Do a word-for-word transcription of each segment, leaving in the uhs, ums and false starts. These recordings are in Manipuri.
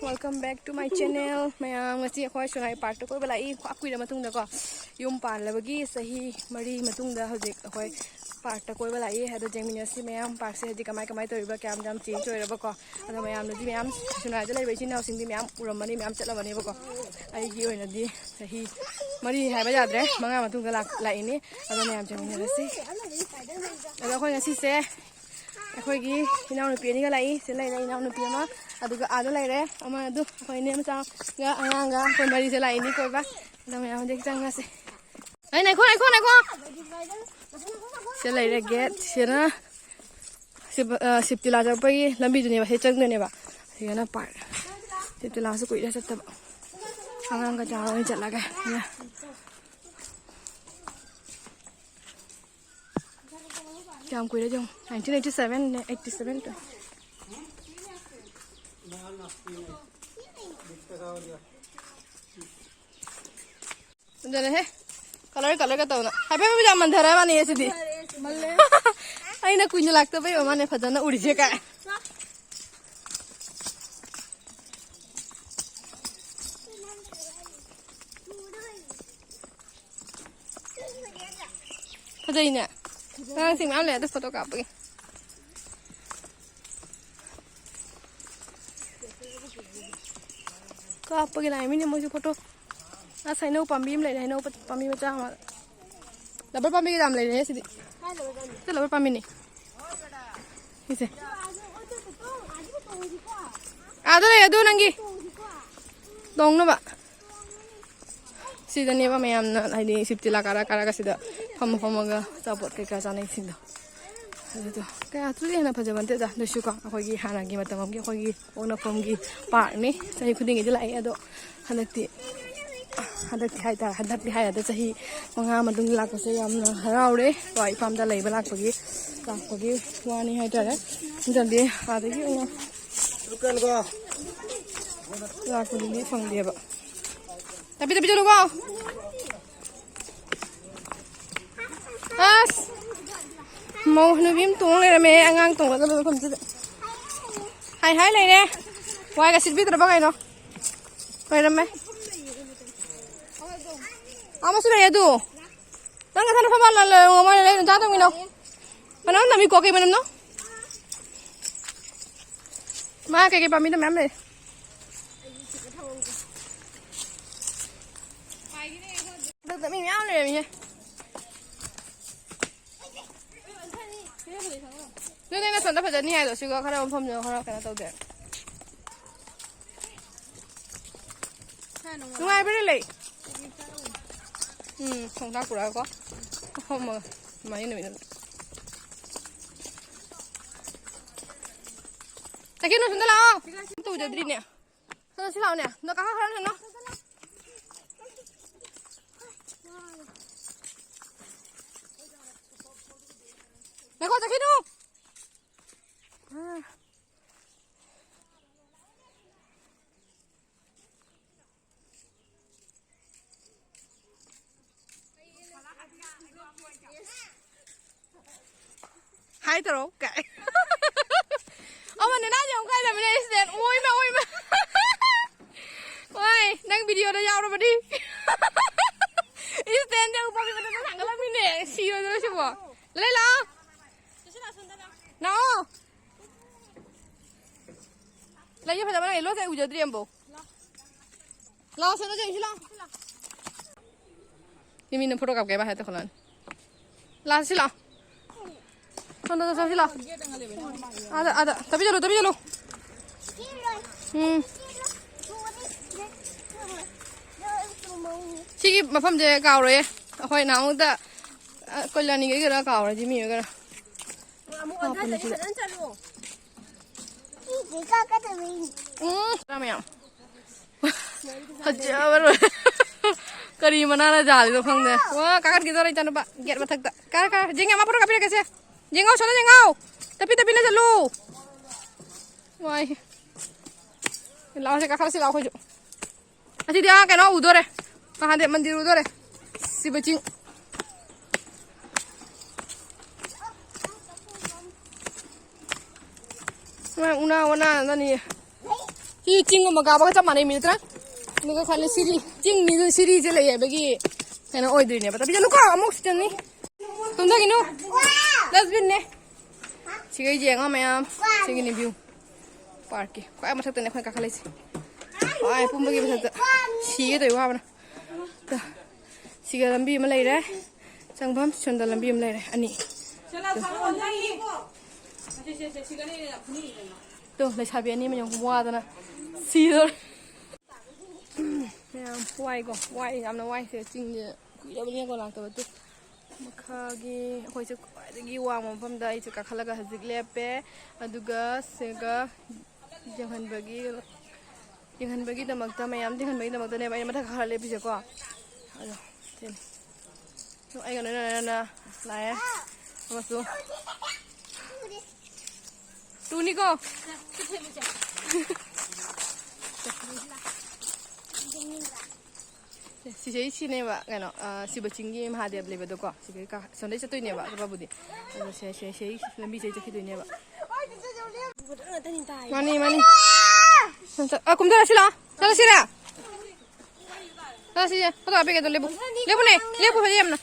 Welcome back to my channel. ꯃꯌꯥꯝ, ꯉꯁꯤ ꯑꯩꯈꯣꯏ ꯁꯉꯥꯏ ꯄꯥꯔꯛꯇ ꯀꯣꯏꯕ ꯂꯥꯛꯏ꯫ ꯈ꯭ꯋꯥꯏ ꯀꯨꯏꯔ ꯃꯇꯨꯡꯗꯀꯣ, ꯌꯨꯝ ꯄꯥꯜꯂꯕꯒꯤ ꯆꯍꯤ ꯃꯔꯤ ꯃꯇꯨꯡꯗ ꯍꯧꯖꯤꯛ ꯑꯩꯈꯣꯏ ꯄꯥꯔꯛꯇ ꯀꯣꯏꯕ ꯂꯥꯛꯏ꯫ ꯑꯗꯣ ꯌꯦꯡꯃꯤꯟꯅꯁꯤ ꯃꯌꯥꯝ, ꯄꯥꯔꯛꯁꯦ ꯍꯧꯖꯤꯛ ꯀꯃꯥꯏ ꯀꯃꯥꯏ ꯇꯧꯔꯤꯕ, ꯀꯌꯥꯝ ꯌꯥꯝ ꯆꯦꯟꯖ ꯑꯣꯏꯔꯕꯀꯣ꯫ ꯑꯗꯣ ꯃꯌꯥꯝꯅꯗꯤ, ꯃꯌꯥꯝ ꯁꯉꯥꯏꯗ ꯂꯩꯕ ꯏꯆꯤꯟ ꯏꯅꯥꯎꯁꯤꯡꯗꯤ ꯃꯌꯥꯝ ꯎꯔꯝꯃꯅꯤ, ꯃꯌꯥꯝ ꯆꯠꯂꯝꯃꯅꯦꯕꯀꯣ꯫ ꯑꯩꯒꯤ ꯑꯣꯏꯅꯗꯤ ꯆꯍꯤ ꯃꯔꯤ ꯍꯥꯏꯕ ꯌꯥꯗ꯭ꯔꯦ, ꯃꯉꯥ ꯃꯇꯨꯡꯗ ꯂꯥꯛ-, ꯂꯥꯛꯏꯅꯤ꯫ ꯑꯗꯣ ꯃꯌꯥꯝ ꯆꯦꯟꯃꯤꯟꯅꯔꯁꯤ꯫ ꯑꯗꯣ ꯑꯩꯈꯣꯏ ꯉꯁꯤꯁꯦ ꯑꯩꯈꯣꯏꯒꯤ ꯏꯅꯥꯎꯅꯨꯄꯤ ꯑꯅꯤꯒ ꯂꯥꯛꯏ꯫ ꯁꯤꯗ ꯂꯩꯔꯦ ꯏꯅꯥꯎꯅꯨꯄꯤ ꯑꯃ, ꯑꯗꯨꯒ ꯑꯥꯗ ꯂꯩꯔꯦ ꯑꯃ, ꯑꯗꯨ ꯑꯩꯈꯣꯏ ꯏꯅꯦ ꯃꯆꯥꯒ ꯑꯉꯥꯡꯒ ꯑꯩꯈꯣꯏ ꯃꯔꯤꯁꯦ ꯂꯥꯛꯏꯅꯤ ꯀꯣꯏꯕ꯫ ꯑꯗꯣ ꯃꯌꯥꯝ ꯍꯧꯖꯤꯛ ꯆꯪꯉꯁꯤ꯫ ꯑꯩ ꯉꯥꯏꯈꯣ, ꯉꯥꯏꯈꯣ, ꯉꯥꯏꯈꯣ꯫ ꯁꯤꯗ ꯂꯩꯔꯦ ꯒꯦꯠ꯫ ꯁꯤꯗꯅ ꯁꯤꯕ-, ꯑ, ꯁꯤꯞꯇꯤꯂꯥ ꯆꯠꯄꯒꯤ ꯂꯝꯕꯤꯗꯨꯅꯦꯕ, ꯁꯤ ꯆꯪꯗꯣꯏꯅꯦꯕ꯫ ꯁꯤꯗꯅ ꯄꯥꯔꯛ꯫ ꯁꯤꯞꯇꯤꯂꯥꯁꯨ ꯀꯨꯏꯔꯦ ꯆꯠꯇꯕ꯫ ꯑꯉꯥꯡꯒ ꯆꯥꯔ ꯑꯣꯏꯅ ꯆꯠꯂꯒꯦ꯫ ꯀꯌꯥꯝ ꯀꯨꯏꯔꯦ ꯌꯦꯡꯉꯨ꯫ Nineteen eighty seven ꯅꯦ, eighty seven ꯇ꯫ ꯑꯗꯨꯅꯦꯍꯦ꯫ Colour colour ꯒ ꯇꯧꯅ꯫ ꯍꯥꯏꯐꯦꯠ ꯌꯥꯝ ꯃꯟꯊꯔ ꯃꯥꯅꯦ ꯁꯤꯗꯤ꯫ ꯑꯩꯅ ꯀꯨꯏꯅ ꯂꯥꯛꯇꯕꯩ ꯑꯣꯏꯔ ꯃꯥꯅꯦ ꯐꯖꯅ ꯎꯔꯤꯁꯦ ꯀꯥꯏ꯫ ꯐꯖꯩꯅꯦ꯫ ꯑꯉꯥꯡꯁꯤꯡ ꯃꯌꯥꯝ ꯂꯩ ꯑꯗꯨ ꯐꯣꯇꯣ ꯀꯥꯞꯄꯒꯤ꯫ ꯀꯥꯞꯄꯒꯤ ꯂꯥꯛꯏ ꯃꯤꯅꯦ ꯃꯣꯏꯁꯨ ꯐꯣꯇꯣ꯫ ꯑꯁ, ꯍꯩꯅꯧ ꯄꯥꯝꯕꯤ ꯑꯃ ꯂꯩꯔꯦ, ꯍꯩꯅꯧ ꯄꯥꯝꯕꯤ ꯃꯆꯥ ꯑꯃ꯫ ꯔꯕꯔ ꯄꯥꯝꯕꯤ ꯌꯥꯝ ꯂꯩꯔꯦ ꯁꯤꯗꯤ꯫ ꯁꯤ ꯔꯕꯔ ꯄꯥꯝꯕꯤꯅꯤ꯫ ꯁꯤꯁꯦ꯫ ꯑꯥꯗ ꯂꯩ ꯑꯗꯨ ꯅꯪꯒꯤ ꯇꯣꯡꯅꯕ꯫ ꯁꯤꯗꯅꯦꯕ ꯃꯌꯥꯝꯅ ꯍꯥꯏꯗꯤ ꯁꯤꯞꯇꯤꯂꯥ ꯀꯥꯔ ꯀꯥꯔꯒ ꯁꯤꯗ ꯐꯝꯃ ꯐꯝꯃꯒ ꯑꯆꯥꯄꯣꯠ ꯀꯩꯀꯥ ꯆꯥꯅꯩꯁꯤꯡꯗꯣ꯫ ꯑꯗꯨꯗꯣ ꯀꯌꯥ ꯊꯨꯗꯤ ꯍꯦꯟꯅ ꯐꯖꯕ ꯅꯠꯇꯦꯗ꯫ ꯑꯗꯨꯁꯨꯀꯣ ꯑꯩꯈꯣꯏꯒꯤ ꯍꯥꯟꯅꯒꯤ ꯃꯇꯝ ꯑꯃꯒꯤ ꯑꯩꯈꯣꯏꯒꯤ ꯄꯣꯛꯅꯐꯝꯒꯤ ꯄꯥꯔꯛꯅꯤ꯫ ꯆꯍꯤ ꯈꯨꯗꯤꯡꯒꯤꯗꯤ ꯂꯥꯛꯏ ꯑꯗꯣ ꯍꯟꯗꯛꯇꯤ, ꯍꯟꯗꯛꯇꯤ ꯍꯥꯏꯇꯥꯔꯦ, ꯍꯟꯗꯛꯇꯤ ꯍꯥꯏꯔꯗ ꯆꯍꯤ ꯃꯉꯥ ꯃꯇꯨꯡꯗ ꯂꯥꯛꯄꯁꯦ ꯌꯥꯝꯅ ꯍꯔꯥꯎꯔꯦ꯫ ꯀꯣ, ꯏꯄꯥꯝꯗ ꯂꯩꯕ ꯂꯥꯛꯄꯒꯤ, ꯂꯥꯛꯄꯒꯤ ꯋꯥꯅꯤ ꯍꯥꯏꯇꯥꯔꯦ꯫ ꯅꯠꯇ꯭ꯔꯗꯤ ꯑꯥꯗꯒꯤ ꯑꯣꯏꯅ ꯂꯥꯛꯄꯗꯨꯗꯤ ꯐꯪꯗꯦꯕ꯫ ꯇꯥꯄꯤ, ꯇꯥꯄꯤ ꯆꯠꯂꯨꯀꯣ꯫ ꯑꯁ! ꯃꯧ ꯅꯨꯄꯤ ꯑꯃ ꯇꯣꯡ ꯂꯩꯔꯝꯃꯦ, ꯑꯉꯥꯡ ꯇꯣꯡꯒꯗꯕ ꯃꯐꯝꯁꯤꯗ꯫ ꯍꯥꯏ ꯍꯥꯏ ꯂꯩꯔꯦ꯫ ꯋꯥꯏꯒ ꯁꯤꯠꯄꯤꯗ꯭ꯔꯕ ꯀꯩꯅꯣ? ꯑꯣꯏꯔꯝꯃꯦ꯫ ꯑꯃꯁꯨ ꯂꯩ ꯑꯗꯨ꯫ ꯅꯪ ꯅꯊꯟ ꯐꯝꯕ ꯂ-, ꯂ-, ꯉꯝꯃꯣꯏ, ꯂꯩ, ꯆꯥ ꯇꯧꯃꯤꯟꯅꯧ꯫ ꯃꯅꯝ ꯅꯝꯃꯤꯀꯣ, ꯀꯩ ꯃꯅꯝꯅꯣ? ꯃꯥ ꯀꯩꯀꯩ ꯄꯥꯝꯃꯤꯅꯣ ꯃꯌꯥꯝ ꯂꯩ꯫ ꯃꯤ ꯃꯌꯥꯝ ꯂꯩꯔꯝꯃꯤꯍꯦ꯫ ꯑꯗꯨꯅꯦ ꯅꯊꯟꯗ ꯐꯖꯅꯤ ꯍꯥꯏꯗꯣ, ꯁꯤꯒ ꯈꯔ ꯃꯐꯝꯗꯨꯒ ꯈꯔ ꯀꯩꯅꯣ ꯇꯧꯗꯦ꯫ ꯅꯨꯡꯉꯥꯏꯕ꯭ꯔꯥ ꯂꯩ? ꯎꯝ, ꯊꯣꯡ ꯊꯥꯛ ꯄꯨꯔꯛꯑꯒꯀꯣ꯫ ꯐꯝꯃꯒ ꯑꯗꯨꯃꯥꯏꯅ ꯅꯨꯃꯤꯠ ꯑꯃ꯫ ꯆꯠꯈꯤꯅꯨ, ꯁꯣꯝꯗ ꯂꯥꯛꯑꯣ꯫ ꯑꯝꯇ ꯎꯖꯗ꯭ꯔꯤꯅꯦ꯫ ꯁꯣꯝꯗ ꯁꯤ ꯂꯥꯛꯑꯣꯅꯦ꯫ ꯅꯣ ꯀꯥꯈꯠ ꯈꯔ ꯁꯣꯝꯗ꯫ ꯉꯥꯏꯈꯣ, ꯆꯠꯈꯤꯅꯨ꯫ ꯍꯥꯏ ꯇꯧꯔꯣ ꯀꯥꯏ꯫ ꯑꯃꯅ ꯅꯍꯥꯟ ꯌꯥꯝ ꯀꯥꯏꯗꯕꯅꯦ ꯏꯁꯇꯦꯟ꯫ ꯑꯣꯏꯃ, ꯑꯣꯏꯃ꯫ ꯍꯣꯏ, ꯅꯪ ꯚꯤꯗꯤꯑꯣꯗ ꯌꯥꯎꯔꯕꯅꯤ꯫ ꯏꯁꯇꯦꯟꯁꯦ ꯎꯄꯥꯝꯕꯤ ꯃꯊꯛꯇ ꯊꯥꯡꯒꯠꯂꯝꯃꯤꯅꯦ꯫ ꯁꯤꯔꯣꯏꯗ꯭ꯔꯣ ꯁꯤꯕꯣ? ꯂꯩ ꯂꯥꯛꯑꯣ꯫ ꯂꯥꯛꯑꯣ꯫ ꯂꯩꯌꯦ, ꯐꯖꯕ ꯂꯩ꯫ ꯂꯣꯏ ꯆꯠ ꯎꯖꯗ꯭ꯔꯤ ꯑꯝꯕꯧ꯫ ꯂꯥꯛꯑꯣ, ꯁꯣꯝꯗ ꯆꯠꯂꯨꯁꯤ ꯂꯥꯛꯑꯣ꯫ ꯁꯤ ꯃꯤꯅ ꯐꯣꯇꯣ ꯀꯥꯞꯀꯦ ꯍꯥꯏꯕ ꯍꯥꯏ ꯇꯧꯈꯠꯂꯛꯑꯅꯤ꯫ ꯂꯥꯛꯑꯣ, ꯁꯤ ꯂꯥꯛꯑꯣ꯫ ꯁꯣꯝꯗ ꯆꯠꯂꯨꯁꯤ ꯂꯥꯛꯑꯣ꯫ ꯑꯥꯗ, ꯑꯥꯗ꯫ ꯇꯞꯄꯤ ꯆꯠꯂꯨ, ꯇꯞꯄꯤ ꯆꯠꯂꯨ꯫ ꯎꯝ꯫ ꯁꯤꯒꯤ ꯃꯐꯝꯁꯦ ꯀꯥꯎꯔꯣꯏꯌꯦ꯫ ꯑꯩꯈꯣꯏ ꯅꯍꯥꯟꯃꯨꯛꯇ, ꯑ, ꯀꯣꯏꯂꯥꯅꯤꯒꯤ ꯑꯣꯏꯒꯦꯔꯥ ꯀꯥꯎꯔꯦ, ꯖꯤꯃꯤ ꯑꯣꯏꯒꯦꯔꯥ꯫ ꯑꯃꯨꯛ ꯑꯣꯟꯊꯗꯣꯏꯅꯤ, ꯐꯖꯅ ꯆꯠꯂꯨ꯫ ꯎꯝ, ꯃꯌꯥꯝ꯫ ꯐꯖꯕ ꯂꯣꯏꯔꯦ꯫ ꯀꯔꯤ ꯃꯅꯥꯅ ꯖꯥꯜꯂꯤꯅꯣ ꯈꯪꯗꯦ꯫ ꯋꯥ, ꯀꯥꯈꯠꯈꯤꯗꯧꯔꯦ ꯏꯆꯥꯅꯨꯄꯥ꯫ ꯒꯦꯠ ꯃꯊꯛꯇ꯫ Car, car. ꯖꯤꯡ ꯑꯃ ꯐꯣꯇꯣ ꯀꯥꯞꯄꯤꯔꯛꯀꯦꯁꯦ꯫ ꯖꯤꯡꯉꯧ, ꯁꯣꯝꯗ ꯖꯤꯡꯉꯧ꯫ ꯇꯞꯄꯤ ꯇꯞꯄꯤꯅ ꯆꯠꯂꯨ꯫ ꯋꯥꯏ꯫ ꯂꯥꯛꯑꯣꯁꯦ, ꯀꯥꯈꯠꯂꯁꯤ ꯂꯥꯛꯑꯣ ꯑꯩꯈꯣꯏꯁꯨ꯫ ꯑꯁꯤꯗꯤ ꯑꯥ ꯀꯩꯅꯣ ꯎꯗꯣꯔꯦ꯫ ꯃꯍꯥꯗꯦꯕ ꯃꯟꯗꯤꯔ ꯎꯗꯣꯔꯦ꯫ ꯁꯤꯕ ꯆꯤꯡ꯫ ꯃꯥ ꯎꯅꯥ ꯋꯥꯅꯥ ꯅꯅꯤ꯫ ꯁꯤ ꯆꯤꯡ ꯑꯃ ꯀꯥꯕꯒ ꯆꯞ ꯃꯥꯟꯅꯩ, ꯃꯤ ꯅꯠꯇ꯭ꯔꯥ? ꯑꯗꯨꯒ ꯈꯜꯂꯦ, ꯁꯤꯔꯤ, ꯆꯤꯡꯅꯤꯗꯨ ꯁꯤꯔꯤꯁꯦ ꯂꯩ ꯍꯥꯏꯕꯒꯤ ꯀꯩꯅꯣ ꯑꯣꯏꯗꯣꯏꯅꯦꯕ꯫ ꯇꯥꯕꯤꯖꯅꯨꯀꯣ, ꯑꯃꯨꯛ ꯁꯤꯗꯅꯤ꯫ ꯇꯨꯝꯊꯒꯤꯅꯨ꯫ Dustbin ꯅꯦ꯫ ꯁꯤꯒꯩ ꯌꯦꯡꯉꯣ ꯃꯌꯥꯝ꯫ ꯁꯤꯒꯤꯅꯤ view꯫ Park ꯀꯤ ꯈ꯭ꯋꯥꯏ ꯃꯊꯛꯇꯅꯦ ꯑꯩꯈꯣꯏꯅ ꯀꯥꯈꯠꯂꯛꯏꯁꯦ꯫ ꯈ꯭ꯋꯥꯏ ꯄꯨꯝꯕꯒꯤ ꯃꯊꯛꯇ꯫ ꯁꯤꯒꯦ ꯇꯧꯏ ꯋꯥꯕꯅ꯫ ꯇ-, ꯁꯤꯒ ꯂꯝꯕꯤ ꯑꯃ ꯂꯩꯔꯦ꯫ ꯆꯪꯐꯝ ꯁꯣꯝꯗ ꯂꯝꯕꯤ ꯑꯃ ꯂꯩꯔꯦ꯫ ꯑꯅꯤ꯫ ꯇꯣ, ꯂꯩꯁꯥꯕꯤ ꯑꯅꯤ ꯑꯃ ꯌꯦꯡꯉꯨ, ꯋꯥꯗꯅ ꯁꯤꯗꯣꯔꯦ꯫ ꯃꯌꯥꯝ ꯋꯥꯏꯀꯣ, ꯋꯥꯏ, ꯌꯥꯝꯅ ꯋꯥꯏ꯫ ꯁꯦ ꯆꯤꯡꯁꯦ ꯀꯨꯏꯔꯕꯅꯤꯅꯀꯣ ꯂꯥꯛꯇꯕ꯫ ꯇꯨ, ꯃꯈꯥꯒꯤ ꯑꯩꯈꯣꯏꯁꯦ ꯈ꯭ꯋꯥꯏꯗꯒꯤ ꯋꯥꯡꯕ ꯃꯐꯝꯗ ꯑꯩꯁꯦ ꯀꯥꯈꯠꯂꯒ ꯍꯧꯖꯤꯛ ꯂꯦꯞꯄꯦ꯫ ꯑꯗꯨꯒ ꯁꯤꯒ ꯌꯦꯡꯍꯟꯕꯒꯤ, ꯌꯦꯡꯍꯟꯕꯒꯤꯗꯃꯛꯇ, ꯃꯌꯥꯝ ꯌꯦꯡꯍꯟꯕꯒꯤꯗꯃꯛꯇꯅꯦꯕ ꯑꯩꯅ ꯃꯊꯛ ꯀꯥꯈꯠꯂ ꯂꯦꯞꯄꯤꯁꯦꯀꯣ꯫ ꯑꯗꯣ ꯁꯤꯅꯤ꯫ ꯑꯩꯒ ꯂꯣꯏꯅꯅ ꯂꯥꯛꯑꯦ꯫ ꯑꯃꯁꯨ ꯇꯨꯅꯤꯀꯣ꯫ ꯁꯤꯁꯦ ꯁꯤꯅꯦꯕ, ꯀꯩꯅꯣ, ꯑ, ꯁꯤꯕ ꯆꯤꯡꯒꯤ ꯃꯍꯥꯗꯦꯕ ꯂꯩꯕꯗꯣꯀꯣ꯫ ꯁꯤꯗꯩ ꯀꯥ-, ꯁꯣꯝꯗꯩ ꯆꯠꯇꯣꯏꯅꯦꯕ, ꯆꯠꯄꯕꯨꯗꯤ꯫ ꯑꯗꯣ ꯁꯦ, ꯁꯦ, ꯁꯦ, ꯂꯝꯕꯤꯁꯦ ꯆꯠꯈꯤꯗꯣꯏꯅꯦꯕ꯫ ꯃꯥꯅꯤ, ꯃꯥꯅꯤ꯫ ꯆꯠ-, ꯑ, ꯀꯨꯝꯊꯔꯁꯤ ꯂꯥꯛꯑꯣ꯫ ꯆꯠꯂꯁꯤꯔ? ꯆꯠꯂꯁꯤꯁꯦ꯫ ꯐꯣꯇꯣ ꯀꯥꯞꯄꯤꯒꯦ ꯑꯗꯣ ꯂꯦꯞꯄꯨ꯫ ꯂꯦꯞꯄꯨꯅꯦ꯫ ꯂꯦꯞꯄꯨ ꯐꯖꯩ ꯌꯥꯝꯅ꯫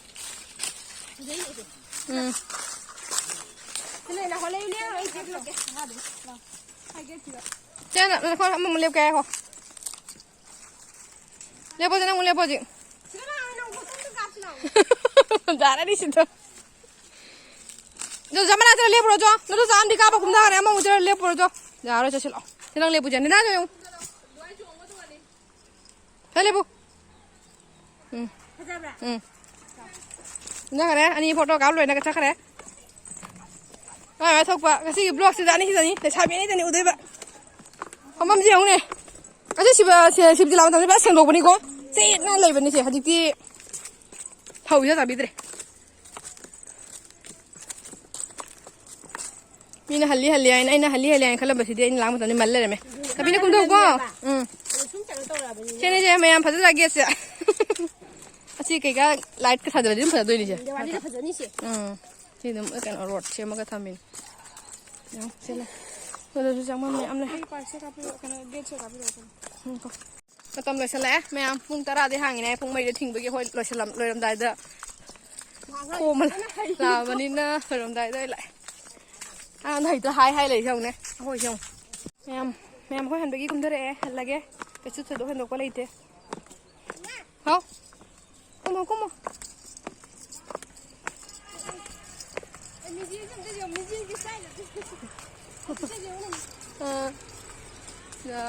ꯎꯝ꯫ ꯁꯦ, ꯅ-, ꯅꯈꯣꯏ ꯑꯃꯃꯨꯛ ꯂꯦꯞꯀꯦ ꯍꯥꯏꯈꯣ꯫ ꯂꯦꯞꯄꯣꯁꯦ, ꯅꯪ ꯑꯃꯨꯛ ꯂꯦꯞꯄꯣ ꯍꯧꯖꯤꯛ꯫ ꯌꯥꯔꯅꯤ ꯁꯤꯗ꯫ ꯑꯗꯣ ꯖꯃꯅꯥ ꯆꯠꯂ ꯂꯦꯞꯄꯨꯔꯣ ꯆꯣ꯫ ꯅꯗꯨ ꯆꯥ ꯑꯃꯗꯤ ꯀꯥꯞꯄ ꯀꯨꯝꯊꯈ꯭ꯔꯦ, ꯑꯃꯃꯨꯛ ꯆꯠꯂ ꯂꯦꯞꯄꯨꯔꯣ ꯆꯣ꯫ ꯌꯥꯔꯣꯏ, ꯆꯠꯁꯤꯜꯂꯣ꯫ ꯁꯤ ꯅꯪ ꯂꯦꯞꯄꯨ ꯆꯣ꯫ ꯅꯦꯅꯥ ꯆꯣ ꯌꯦꯡꯉꯨ꯫ ꯆꯠꯂꯦꯕꯨ꯫ ꯎꯝ꯫ ꯐꯖꯕ꯭ꯔꯥ? ꯎꯝ꯫ ꯆꯠꯈ꯭ꯔꯦ꯫ ꯑꯅꯤ ꯐꯣꯇꯣ ꯀꯥꯞ ꯂꯣꯏꯔꯒ ꯆꯠꯈ꯭ꯔꯦ꯫ ꯃꯥꯏ ꯃꯥꯏ ꯊꯣꯛꯄ꯫ ꯉꯁꯤꯒꯤ vlog ꯁꯤꯗ ꯑꯅꯤꯁꯤꯗꯅꯤ꯫ ꯂꯩꯁꯥꯕꯤ ꯑꯅꯤꯗꯅꯤ ꯎꯗꯣꯏꯕ꯫ ꯐꯝꯐꯝꯁꯦ ꯌꯦꯡꯉꯨꯅꯦ꯫ ꯑꯗꯨ ꯁꯤꯕ-, ꯁꯤ-, ꯁꯤꯕ ꯖꯤꯂꯥ ꯃꯇꯝꯗ ꯐꯖꯅ ꯁꯦꯡꯗꯣꯛꯄꯅꯤꯀꯣ꯫ ꯆꯦꯠꯅ ꯂꯩꯕꯅꯤꯁꯦ꯫ ꯍꯧꯖꯤꯛꯇꯤ ꯐꯧꯁꯦ ꯇꯥꯕꯤꯗ꯭ꯔꯦ꯫ ꯃꯤꯅ ꯍꯜꯂꯤ ꯍꯜꯂꯤ ꯍꯥꯏꯅ, ꯑꯩꯅ ꯍꯜꯂꯤ ꯍꯜꯂꯤ ꯍꯥꯏꯅ ꯈꯜꯂꯝꯕꯁꯤꯗꯤ ꯑꯩꯅ ꯂꯥꯡ ꯃꯇꯝꯗ ꯃꯜ ꯂꯩꯔꯝꯃꯦ꯫ ꯀꯥꯕꯤꯅ ꯀꯨꯝꯊꯧꯀꯣ꯫ ꯎꯝ꯫ ꯑꯗꯣ ꯁꯨꯝ ꯀꯩꯅꯣ ꯇꯧꯔꯛꯑꯕꯅꯤꯅ꯫ ꯁꯦꯅꯦꯁꯦ ꯃꯌꯥꯝ ꯐꯖꯗ꯭ꯔꯥ ꯒꯦꯠꯁꯦ? ꯑꯁꯤ ꯀꯩꯀꯥ ꯂꯥꯏꯠꯀ ꯊꯥꯖꯤꯜꯂꯗꯤ ꯑꯗꯨꯝ ꯐꯖꯗꯣꯏꯅꯤꯁꯦ꯫ ꯗꯤꯋꯥꯂꯤꯗ ꯐꯖꯅꯤꯁꯦ꯫ ꯎꯝ꯫ ꯁꯤ ꯑꯗꯨꯝ ꯀꯩꯅꯣ ꯔꯣꯗ ꯁꯦꯝꯃꯒ ꯊꯝꯃꯤꯅꯤ꯫ ꯌꯦꯡꯉꯨ, ꯁꯤ ꯂꯩ꯫ ꯑꯗꯨꯁꯨ ꯆꯪꯐꯝ ꯃꯌꯥꯝ ꯂꯩ꯫ ꯑꯩ ꯄꯥꯔꯁꯦꯜ ꯀꯥꯞꯄꯤꯔꯛꯑꯣ, ꯀꯩꯅꯣ, ꯒꯦꯠꯁꯦ ꯀꯥꯞꯄꯤꯔꯛꯑꯣ꯫ ꯎꯝ, ꯀꯣ꯫ ꯃꯇꯝ ꯂꯣꯏꯁꯜꯂꯛꯑꯦ ꯃꯌꯥꯝ꯫ ꯄꯨꯡ ꯇꯔꯥꯗꯤ ꯍꯥꯡꯉꯤꯅꯦ, ꯄꯨꯡ ꯃꯔꯤꯗ ꯊꯤꯡꯕꯒꯤ꯫ ꯍꯣꯏ, ꯂꯣꯏꯁꯜꯂꯝ-, ꯂꯣꯏꯔꯝꯗꯥꯏꯗ ꯈꯣꯝꯃ ꯂꯥꯛꯑꯕꯅꯤꯅ ꯂꯣꯏꯔꯝꯗꯥꯏꯗ ꯑꯣꯏ ꯂꯥꯛꯑꯦ꯫ ꯑꯉꯥꯡꯗ ꯍꯦꯛꯇ ꯍꯥꯏ ꯍꯥꯏ ꯂꯩꯁꯦ ꯌꯦꯡꯉꯨꯅꯦ꯫ ꯑꯩꯈꯣꯏꯁꯦ ꯌꯦꯡꯉꯨ꯫ ꯃꯌꯥꯝ, ꯃꯌꯥꯝ ꯑꯩꯈꯣꯏ ꯍꯟꯕꯒꯤ ꯀꯨꯝꯊꯔꯛꯑꯦ, ꯍꯜꯂꯒꯦ꯫ ꯀꯩꯁꯨ ꯊꯣꯏꯗꯣꯛ ꯍꯦꯟꯗꯣꯛꯄ ꯂꯩꯇꯦ꯫ ꯍꯥꯎ꯫ ꯀꯨꯝꯃꯣ, ꯀꯨꯝꯃꯣ꯫ ꯑꯥ, ꯁꯤꯗ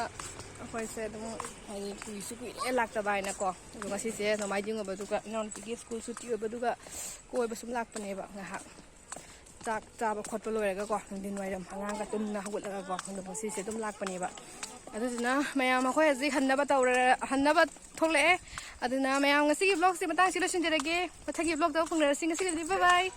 ꯑꯩꯈꯣꯏꯁꯦ ꯑꯗꯨꯝ, ꯍꯥꯏꯗꯤ, ꯀꯨꯏꯁꯨ ꯀꯨꯏꯔꯦ ꯂꯥꯛꯇꯕ ꯍꯥꯏꯅꯀꯣ꯫ ꯑꯗꯣ ꯉꯁꯤꯁꯦ ꯅꯣꯡꯃꯥꯏꯖꯤꯡ ꯑꯣꯏꯕꯗꯨꯒ, ꯏꯅꯥꯎꯅꯨꯄꯤꯒꯤ ꯁ꯭ꯀꯨꯜ ꯁꯨꯇꯤ ꯑꯣꯏꯕꯗꯨꯒ, ꯀꯣꯏꯕ ꯁꯨꯝ ꯂꯥꯛꯄꯅꯦꯕ ꯉꯥꯏꯍꯥꯛ꯫ ꯆꯥꯛ ꯆꯥꯕ ꯈꯣꯠꯄ ꯂꯣꯏꯔꯒꯀꯣ, ꯅꯨꯡꯊꯤꯟ ꯋꯥꯏꯔꯝ ꯑꯉꯥꯡꯒ ꯇꯨꯝꯅ ꯍꯧꯒꯠꯂꯒꯀꯣ, ꯑꯗꯣ ꯉꯁꯤꯁꯦ ꯑꯗꯨꯝ ꯂꯥꯛꯄꯅꯦꯕ꯫ ꯑꯗꯨꯗꯨꯅ ꯃꯌꯥꯝ ꯑꯩꯈꯣꯏ ꯍꯧꯖꯤꯛ ꯍꯟꯅꯕ ꯇꯧꯔ-, ꯍꯟꯅꯕ ꯊꯣꯛꯂꯛꯑꯦ꯫ ꯑꯗꯨꯅ ꯃꯌꯥꯝ ꯉꯁꯤꯒꯤ vlogꯁꯦ ꯃꯇꯥꯡꯁꯤ ꯂꯣꯏꯁꯤꯟꯖꯔꯒꯦ꯫ ꯃꯊꯪꯒꯤ vlogꯇ ꯐꯪꯅꯔꯁꯤ꯫ ꯉꯁꯤꯒꯤꯗꯤ bye bye꯫